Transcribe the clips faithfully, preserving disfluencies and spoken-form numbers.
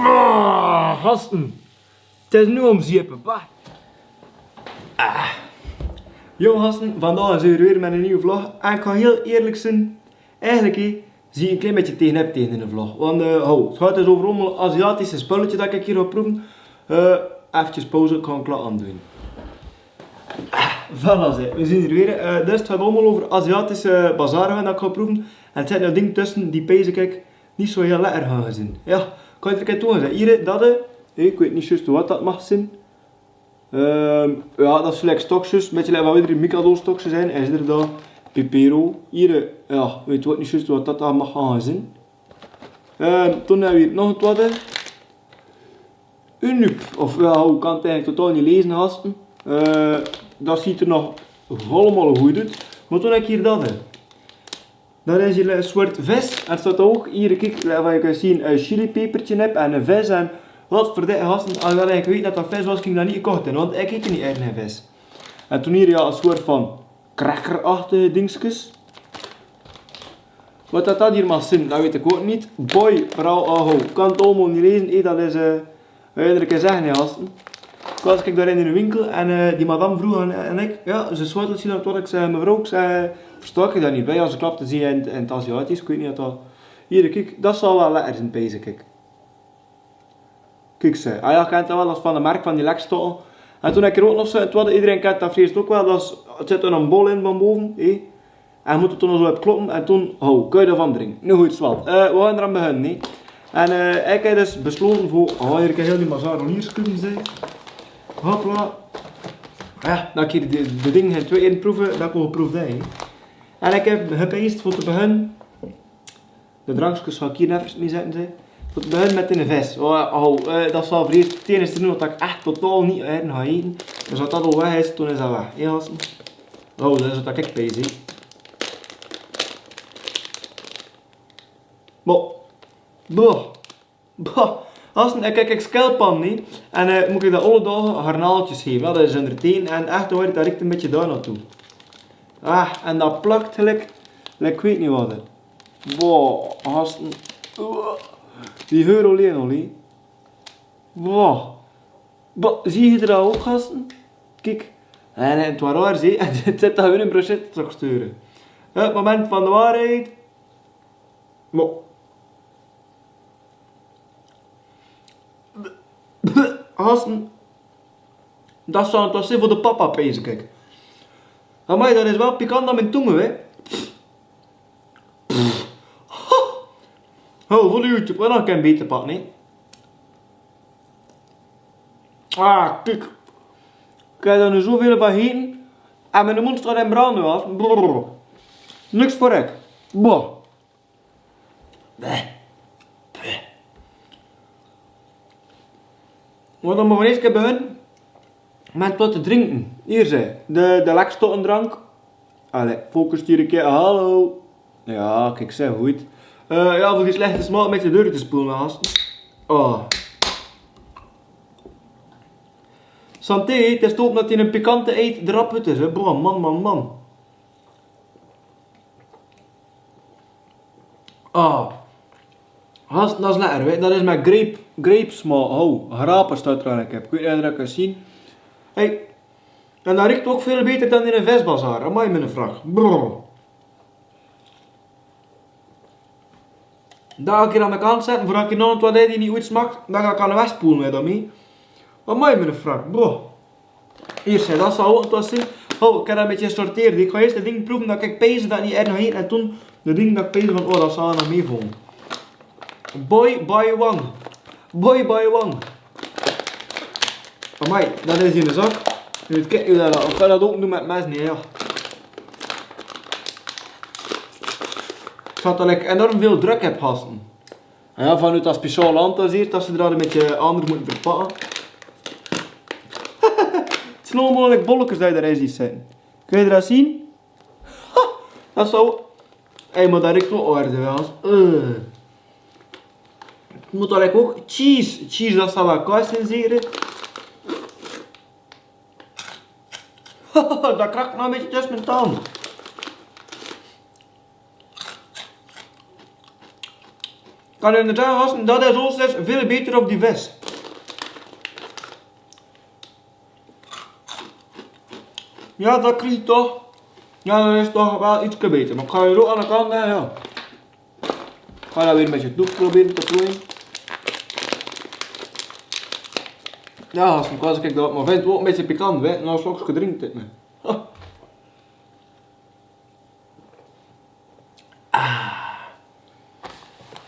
Ah, gasten. 't Is noe óm ziepe, bah. Ah. Jo, gasten, vandaag zien v'r weer mit 'n nuuj vlog. En ik gaon hiel eerlik zeen, eigelik, hè, zie 'n klein bietje tegenop tege 'ne vlog. Want, eh, ho, 't geit dus euver allemaol Aziatische spullekes dat ik hie gaon proeve. Eh, efkes pauze, kan ik klaar aandoen. Ah, voilà, zeg. V'r zien d'r weer. Eh, dus 't geit allemaol euver Aziatische bazaar dat ik gaon proeve. En 't zit noe dinger tösse die, pees ik, neet zo hiel lekker gaon zeen. Jo, kan ik 't 'ns toon, zeg. Hie, dat, eh, ik weit neet zjus wat dat maag zeen. Ehm, jo, dat is geliek stokskes, bietje geliek wat d'r Mikado-stokskes zeen. En is d'r dao pepero. Hie, jo, weit ik neet zjus wat dat maag gaon zeen. Ehm, toen höbbe v'r nog 'n twiede. Unup, of jo, ik kan 't eigelik totaal neet laeze, gasten. Eh, dat zuut d'r nog allemaol good oet. Mer toen höb ik hie dat, hè. Dat is hie 'n soort ves. En 't steit ouch hie, kiek, wat ik zie, 'n chilipeperke op en 'n ves en wat veur de gasten. As ik dat eigelik wist dat dat ves waas, ging ik dat neet gekoch höbbe, want ik eet neet ech ves. En toen hie, jo, 'n soort van crackerachtige dingskes. Wat dat, dat hie maag zeen, dat weit ik ouch neet. Boy, bro, aho, kan 't allemaol neet laeze. Eh, dat is, eh, weit ik 't neet, gasten. Ik waas, kiek, dao in d'r winkel en, eh, die madam vroog aan, aan ik, jo, ze swattelt zich dan tot ik zei, mevrouw, ik zei, verstaon ik dat neet, wee, as ze klapte, zie, in, in 't Aziatisch, ik weit neet wat dat. Hie, kiek, dat zal waal lekker zeen, pees ik. Kiek, ze, ah jo, kint dat waal, dat is van de merk van die Lexus. En toen höb ik hie ouch nog zoe'n twiede, ederein kint dat vrees ik ouch waal, dat is, 't zit 'n bol in van bove, hè. En mót 't dan nog zo op kloppe en toen, ho, kóns te d'rvan drinke. Noe good, zwart. Eh, v'r gaon d'raan beginne, hè. En, eh, ik höb dus beslaote veur, oh, hie kan ik hiel die bazaar hie schuve, zeg. Hopla. Jo, dan kan ik de, de dinger twieë in proeve, dat ik al geproef höb, hè. En ik höb, höb eers veur te beginne De drankskes zal ik hie efkes neer zette, zeg. Veur te beginne mit 'n ves. Oh, oh, eh, dat zal veur 't ierst 't enigste noe wat ik ech totaal neet gaer gaon ete. Dus as dat al weg is, dan is dat weg. Hè, gasten. Oh, dat is wat ik pees, hè. Boh. Boh. Boh. Gasten, ik, ik, ik scalp 'm, hè. En, eh, mót ik dat alle daag garnaaltjes gaeve. Dat is inderdaad. En ech, dan wuert dat riekt 'n bietje dao nao toe. Ah, en dat plakt geliek, geliek ik weit neet wat, hè. Boah, gasten. Oeh. Die geur allein al, hè. Boah. Boah, zie geer dat ouch, gasten? Kiek. En, en 't waor raar, zie. En 't zit dao weer 'n brochette te sturen. Het moment van de waarheid. Boah. Gasten. Dat zal 't waal zeen veur de papa, pees ik. Amai, dat is waal pikant aan mien tong, hè. Oh, veur de YouTube, dan kan ik beter pakke, hè. Ah, kiek. Ik höb d'r noe zoeväöl van gegaeve. En mien mond steit in brand, hè. Brrr. Niks veur ik. Boah. Bleh. Bleh. Wat dan mer veur eers beginne mit wat te drinke. Hie, zeg. De, de lekkerste drank. Allee, focus hie 'ne kier. Hallo. Ja, kiek, zeg, good. Eh, ja, veur die slechte smaak mit de deur te spoele, gasten. Oh. Santé, 't is top dat die 'n pikante eet d'rop is, hè. Boah, man, man, man. Ah. Gasten, dat is lekker, hè. Dat is mit grape, grapesmaak. Oh, grape steit d'r aan, ik höb. Ik weit neet of geer dat kint zeen. Hey. En dat riekt ouch väöl beter dan in 'n visbazaar. Amai, mien vrouw. Brrr. Dat kan ik hie aan de kant zette. Veur as ik hie nog wat höb die neet good smaak, dan kan ik 'm wegspoele, hè, dan neet. Amai, mien vrouw. Brrr. Hie, zeg, dat zal ouch waal zeen. Oh, ik höb dat 'n bietje gesorteerd. Ik gaon eers dat ding proeve dat ik pees dat neet ech gaer ete en toen dat ding dat ik pees van, oh, dat zal waal nog mitvalle. Boy, boy, wang. Boy, boy, wang. Amai, dat is in de zak. Noe, ik, ik, dat, ik kan dat ouch doon mit 't mes, nae, ja. Ik zal dat, like, enorm väöl druk höbbe, gasten. En ja, vanoet dat speciaal land, dan zuut dat ze dat 'n bietje anders mótte verpakke. 't Zien allemaol, like, bollekes die d'r in zeen. Kint geer dat zeen? Ha, dat zou, hey, mer dat riekt waal aardig, hè. Eh. Mót dat, like, ouch cheese. Cheese, dat zou waal kaas in zeen. Dat kraakt nog 'n bietje tösse mien tang. Kan in de dag hasten, dat is ons dus veel beter op die vis. Ja, dat klinkt toch. Ja, dat is toch wel iets beter. Maar ik ga er ook aan de kant, hè, ja. Ik ga dat weer met je toeproberen te plooien. Ja, hasten, ik was, kijk, dat maar vindt ook een beetje pikant, hè. Nou, straks gedrinkt het me. Ah.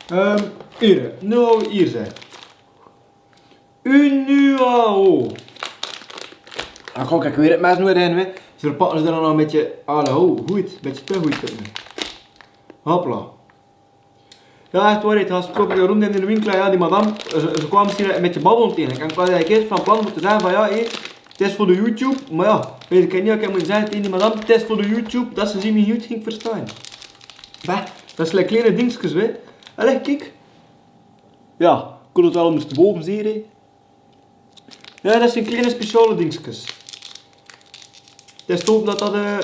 Ehm, hier, nu gaan we hier zijn. Unuao. Dan gooi ik weer het mes weer in, hè. Ze verpakken ze dan nog een beetje, alle, hoe, hoe het, een beetje te goed, hè. Hopla. Ja, echt waar, het was, koop ik rond in de winkel, ja, die madam, ze, ze kwam zien met je babbel tegen. En ik was eigenlijk eerst van plan om te zeggen van, ja, hé, het is voor de YouTube. Maar ja, weet ik niet, ik heb moeten zeggen tegen die madam, het is voor de YouTube, dat ze zien wie goed ging verstaan. Bah, dat is like kleine dingskes, hè. Allee, kijk. Ja, ik kon het wel ondersteboven zien, hè. Ja, dat zien kleine speciale dingskes. Het is toch dat dat, eh,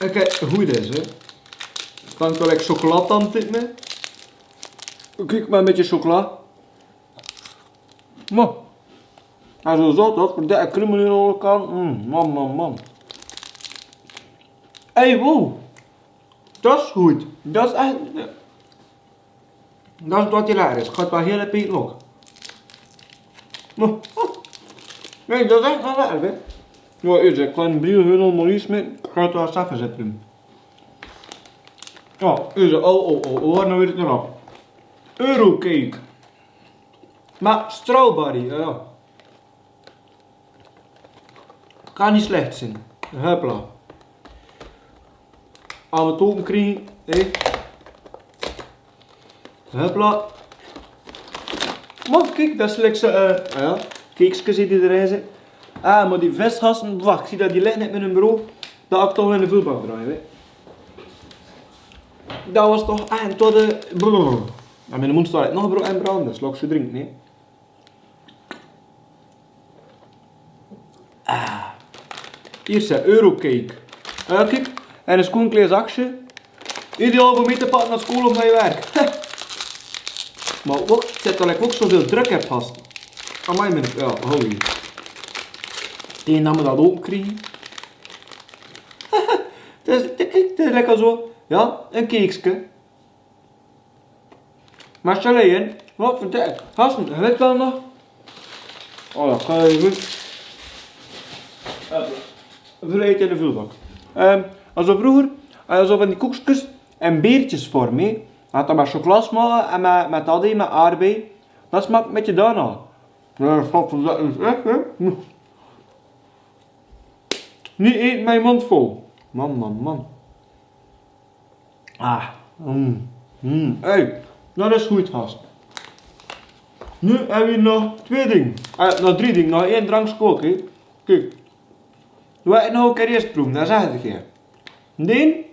oké, goed is, hè. Dan kan ik chocola aan tippen. Kijk maar een beetje chocola. Maar, als je zo dat, voor de krummel in alle kanten. Mm, man, man, man. Hey, wow. Dat is goed. Dat is echt, dat is wat je daar is. Gaat wel heel erg ook. Nee, dat is echt wel lekker, hè? Ja, is het. Kan bril heel normaal is met. Gaat wel saffen zetten. Ja, is het. Oh, oh, oh, oh, nou weet ik het nog. Eurocake. Maar strawberry, ja. Kan niet slecht zien. Hupla. Aan het open kring, hè? Hupla. Maar kijk, dat is lekker, eh, ja. Kijk, ik zie die erin zitten. Ah, maar die vest hasten, wacht, ik zie dat die liggen net met een bureau. Dat ik toch in de vulbak draaien, hè. Dat was toch, ah, en tot de, brrr. Ja, mijn mond staat nog, bro, en brand, dat is lekker drinken, hè. Ah. Hier is de Eurocake. Eh, kijk, en een schoenkleerzaksje. Ideaal om mee te pakken naar school of naar je werk. Maar ook, het zit dat ik ook zoveel druk heb vast. Amai, mijn, ja, holy. Die namen dat ook krijgen. Het is, kijk, het is lekker zo. Ja, een keekske. Maar Charlene, wat vertel ik? Hasten, weet wel nog? Oh, dat ga je goed. Vergeten de vulbak. Ehm, also vroeger, also van die koekskes en beertjes voor me. Had dan maar chocolasmalen en met, met dat, met aardbei. Dat smaakt een beetje daarna. Ja, dat valt wel echt, hè? Niet eten mijn mond vol. Man, man, man. Ah, mm, mm. Hey, dat is goed, hasten. Nu hebben we nog twee dingen. Ah, nog drie dingen. Nog één drankskook, hè. Kijk. Doe ik nou ook eerst proeven, dat zeg ik je. Nee?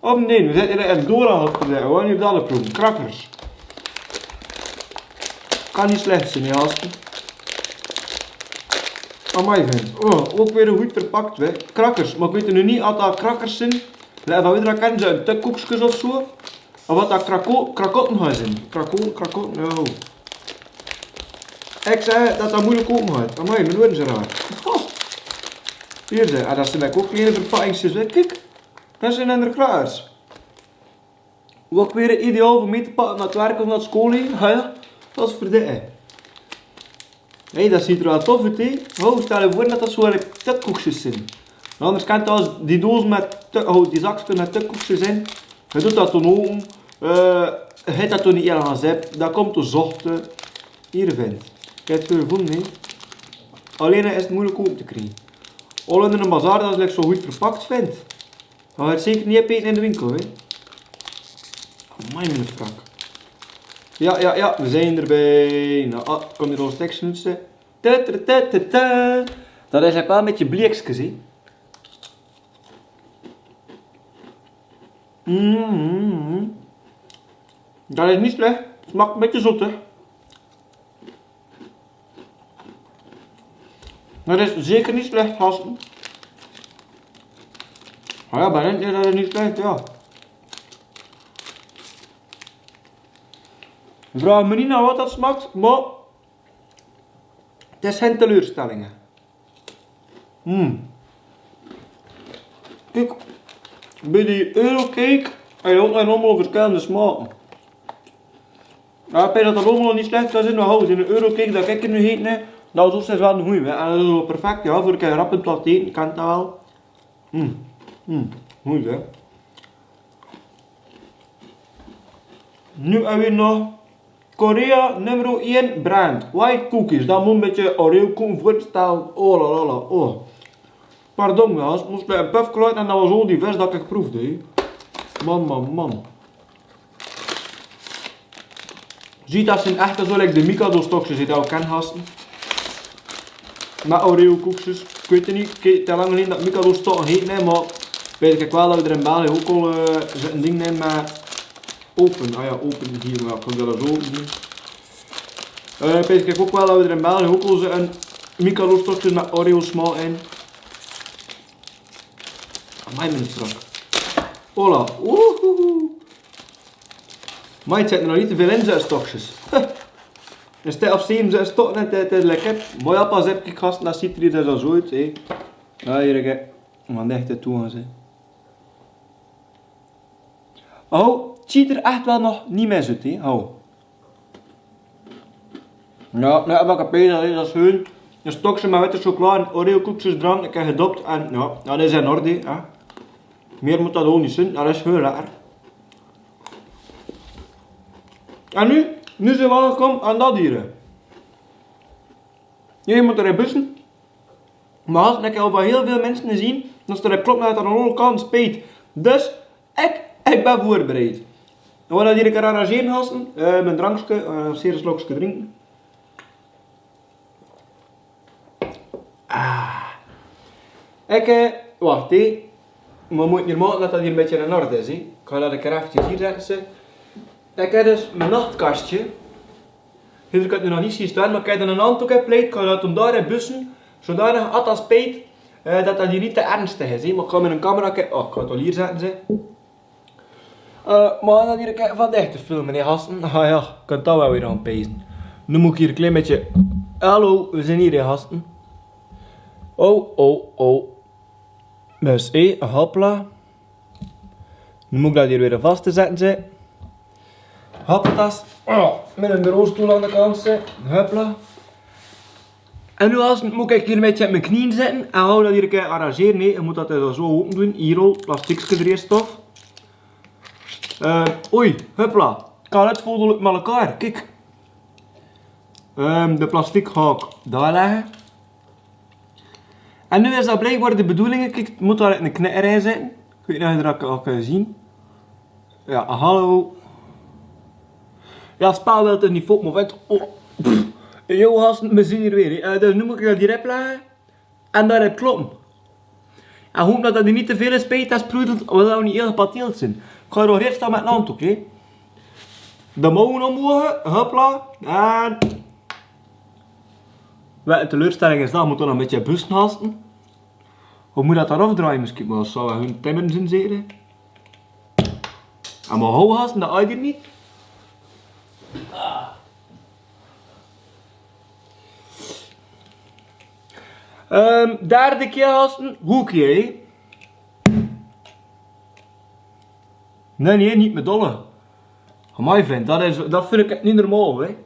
Of nee, we zetten er echt door aan het proberen. Gewoon niet alle proeven. Crackers. Kan niet slecht zijn, hè, hasten. Amai, vent. Oh, ook weer goed verpakt, hè. Crackers, maar ik weet nu niet of dat crackers zijn. Laat van weten, dat kan zijn te koekskes of zo. Of wat dat krako-, krakotten gaan zijn. Krako-, krakotten, ja. Ik zei dat dat moeilijk open gaat. Amai, mijn oren zijn raar. Oh. Hier zijn, ah, dat zijn ook kleine verpakkingjes, hè. Kijk, dat zijn andere crackers. Ook weer ideaal om mee te pakken naar het werk of naar school heen. Ja, ja. Dat is voor de, hè. Hey, dat ziet er wel tof uit, hè? Oh, stel je voor dat dat zo te koekjes zijn. Anders kan het als die doos met te, oh, die zakjes met te koekjes zijn. Hij doet dat dan open. Eh, hij dat dan niet ergens hebt. Dat komt de zochte. Hier, vent. Ik heb het gevonden, hè. Alleen hij is het moeilijk open te krijgen. Al in een bazaar, dat is lekker zo goed verpakt, vent. Oh, het zeker niet eten in de winkel, hè. Amai, mijn frak. Ja, ja, ja, we zijn er bijna. Ah, kan die roze tekst nutzen? Ta, ta, ta, ta, ta. Dat is echt wel een beetje blikskes, hè. Mm. Dat is niet slecht. Smaakt een beetje zoetig. Dat is zeker niet slecht, hasten. Ah ja, bij hen is dat niet slecht, ja. Vraog me neet nao wat dat smaak, mer 't is gein teleurstelling. Mm. Kiek, bie die Eurocake, en d'r zeen allemaol versjillende smake. Jao, ich dink dat dat allemaol neet slech kan zeen, mer ho, die Eurocake, dao kiek ich nu hie, nao, dat is dus waal 'n gooj, hè. En dat is waal perfect, jao, veur 'n kiek rap 'n plaat te ete, kan dat waal. Mm. Mm. Gooj, hè. Nu höbbe v'r nog Korea nummer één brand, White Cookies. Dat mót 'n bietje Oreo koek veurstelle. Oh la la la, oh. Pardon, jao, ich mós 'n puff kruie en dat waal zoe die vers dat ich proefde, hè. Man, man, man. Zuut, dat zeen ech zoe like de Mikado-stokskes, die ich ouch ken, gaste. Mer Oreo-koekskes, ich weit neet, ich, te lang geleie dat Mikado-stok hie, nae, mer weit ich waal dat v'r d'r in België ouch al, eh, zoe'n ding, nae, mer open, ah jao, open hie, mer ich kan dat zoe hie. Eh, weit ich ouch waal dat v'r d'r in België ouch al zoe'n Mikado-stokskes mit Oreo-smaak in. Amai, mien strak. Hola, oehoe. Mer ich zèt d'r nog neet te väöl in, zoe'n stokskes. Is dat of zie ich ze stok neet te, te lekker. Mer jao, pas op, kiek, gaste, dat zuut d'r zoe, zoe oet, hè. Jao, hie, kiek. Man, ech te toe, hè. Oh, 't zuut d'r ech waal nog neet mieë zoe oet, hè. Oh. Jao, jao, wat ich bie, dat is, dat is hun. Ein stokske mit witte chocola en Oreo-koekskes d'rin, ich höb gedoop en jao, dat is in orde, hè. Mieë mót dat ouch neet zeen, dat is hiel lekker. En nu, nu zeen v'r aangekomme aan dat hie. Hie mót d'r busse. Mer gaste, ich höb al hiel väöl minse gezeen, dat ze d'r klop mit 'n lol kan spijt. Dus, ich, ich bön veurbereid. En wat d'r hie kan arrangere, gaste, eh, mien drankske, eh, serieus slokske drinke. Ah. Ich, eh, wach, hè. Mer mót hie make dat dat hie 'n bietje in orde is, hè. Ich kan dat 'n krachtig hie zètte. Ich höb dus mien nachtkastje. Hie kan d'r nu nog neet zien staon, mer ich höb d'r 'n aantal kier gepleit, ich kan dat dao in busse, zodanig at dat spijt, eh, dat dat hie neet te ernstig is, hè. Mer ich kan mit 'n camera kieke, oh, ich kan 't al hie zètte, hè. Eh, mer dan hie, kiek, van dicht te filme, hè, gaste. Ah jao, kan dat waal weer aan pezen. Nu mót ich hie 'n klein bietje, hallo, v'r zeen hie, hè, gaste. Oh, oh, oh. Dus, hè, hopla. Nu mót ich dat hie weer vastzètte, hè. Hoppatas. Oh, mit 'n bureaustool aan de kant, hè. Hopla. En nu, gaste, mót ich hie 'n bietje mit mien knie zètte. En hou dat hie 'n kier arrangere, nae. Ich mót dat, eh, zoe ope doon. Hie al, plastikske d'rin, stof. Eh, oei, hopla. Kan 't voordeel mit elkaar. Kiek. Ehm, de plastik haok dao lègke. En nu is dat blijkbaar de bedoeling, kiek, 't mót dao 'ne knipper in zètte. Ich weit neet of geer dat ouch kint zien. Jao, hallo. Jao, 't spel wèlt 't neet vot, mer weit, oh, pff. Jao, gaste, v'r zeen hie weer, hè. Eh, dus nu mót ich dat hie drop lègke. En dat 't klop. En hoop dat dat neet te väöl spijt, dat sproedelt, want dat zou neet ierlik geparteerd zeen. Ich gaon d'r reeds staon mit 'n handdook, hè. De mouw nao boe, hopla. En Wat 'n teleurstelling is dat, mót d'r nog 'n bietje busse, gaste. Of mót ich dat d'r aaf drejje mesjiens, mer dat zou waal hun timmer zien, zeker. En mer hou, gaste, dat eit d'r neet. Ehm, derde kier, gaste, hoekje, hè. Nae, nae, neet mit dolle. Amai, vrund, dat is, dat vind ich ech neet normaal, hè.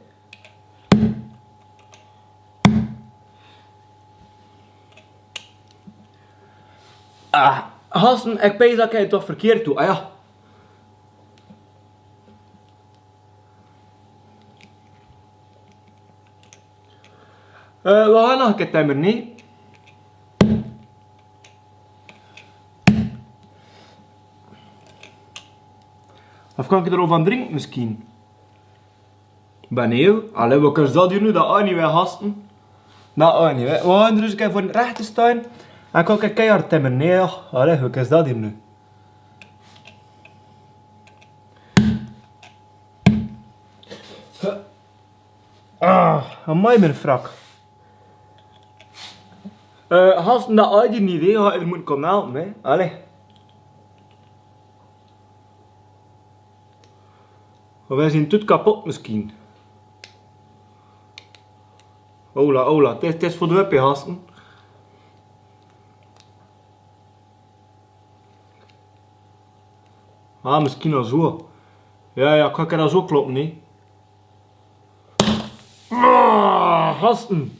Ah, gaste, ich peins dat ich 't toch verkeerd doon. Ah jao. Eh, v'r gaon nog 'ne kier timmer, nae? Of kan ich d'r al van drinke mesjiens? Benieuwd. Allee, wat is dat hie noe? Dat anyway, gaste. Dat anyway. V'r gaon d'r ins 'ne kier veur rechte staon. En kan ich 'ne kier timmer, nae, jao. Allee, wat is dat hie noe? Ah, amai, mien frak. Eh, gaste, dat eit d'r neet, hè. Gaon d'r mer kome helpe, hè. Allee. Of is 't kapot misschien? Hola, hola, 't is, 't is veur de webbe, gasten. Ah, misschien al zo. Ja, ja, ik kan 't al zo kloppen, hè. Ah, gasten.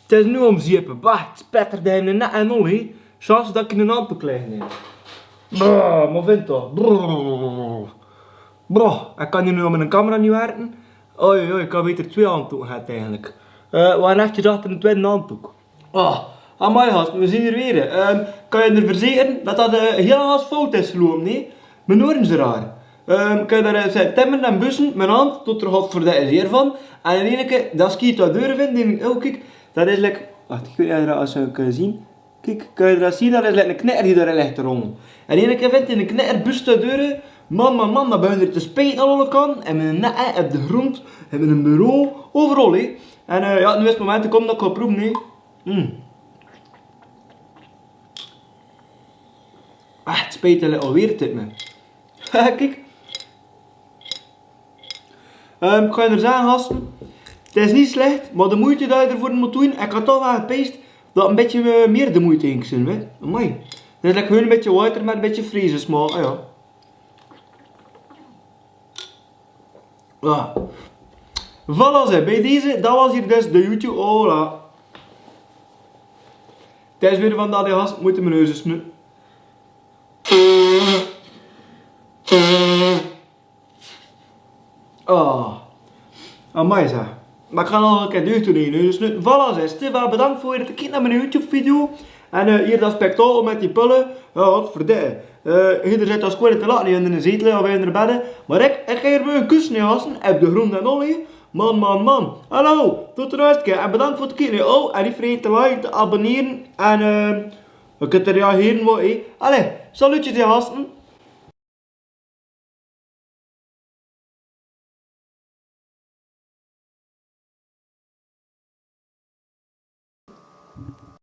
't Is nu om zeep. Bah, 't spetterde in de nek en olie. Chance dat ik 'n handdoek liggen heb. Brrr, maar vind toch. Brrr. Brrr, ik kan hier nu met een camera niet werken. Oei, oei, ik kan beter twee handdoeken hebben eigenlijk. Eh, waarom heb je dat een tweede handdoek? Oh, amai, gasten, we zien hier weer. Ehm, kan je ervoor verzekeren dat dat, eh, heel erg fout is gelopen, nee? Mien oren is raar. Ehm, kan je daar, eh, zijn timmer en bussen, mien hand doot er godverdomme zeer van. En in ene kier, dat schiet wat deuren vindt, denk ik, oh, kijk, dat is lekker. Wacht, ik weet niet of je dat zo kan zien. Kijk, kan je dat zien? Dat is lekker een knetter die daar ligt rond. En in ene kier vindt hij een knetter, bus te deuren. Man, man, man, dan begint er te spijten aan alle kanten. En met een net op de grond, en met een bureau, overal, hè. En, eh, ja, nu is het moment gekomen dat ik ga proeven, hè. Mm. Ah, het spijt alweer, het me. Kijk. Ehm, ik ga je er zeggen, gasten. Het is niet slecht, maar de moeite die je ervoor moet doen, ik had toch wel gepeest dat een beetje, eh, meer de moeite ging zijn, hè. Amai. Het is lekker gewoon een beetje water met een beetje freezes, maar, ah, ja. Ah. Voilà, zeg. Bij deze, dat was hier dus de YouTube. Hola. Het is weer van dat de gast moet mijn neus snu. Oh. Amai, zeg. Maar ik ga nog een keer duur doen hier nu. Dus nu, voilà, zeg. Steva, bedankt voor het kijken naar mijn YouTube-video. En, eh, hier dat spektakel met die pullen. Ja, wat voor de. Eh, hier zit als gewoon te lachen in de zetel of in de bedden. Maar ik, ik ga hier weer een kussen in gasten. Op de grond en olie. Man, man, man. Hallo, tot de eerste keer. En bedankt voor het kijken. Oh, en niet vergeten te liken, te abonneren. En, eh, ik heb er ja hier mooi, hè. Allee, salutjes, die gasten.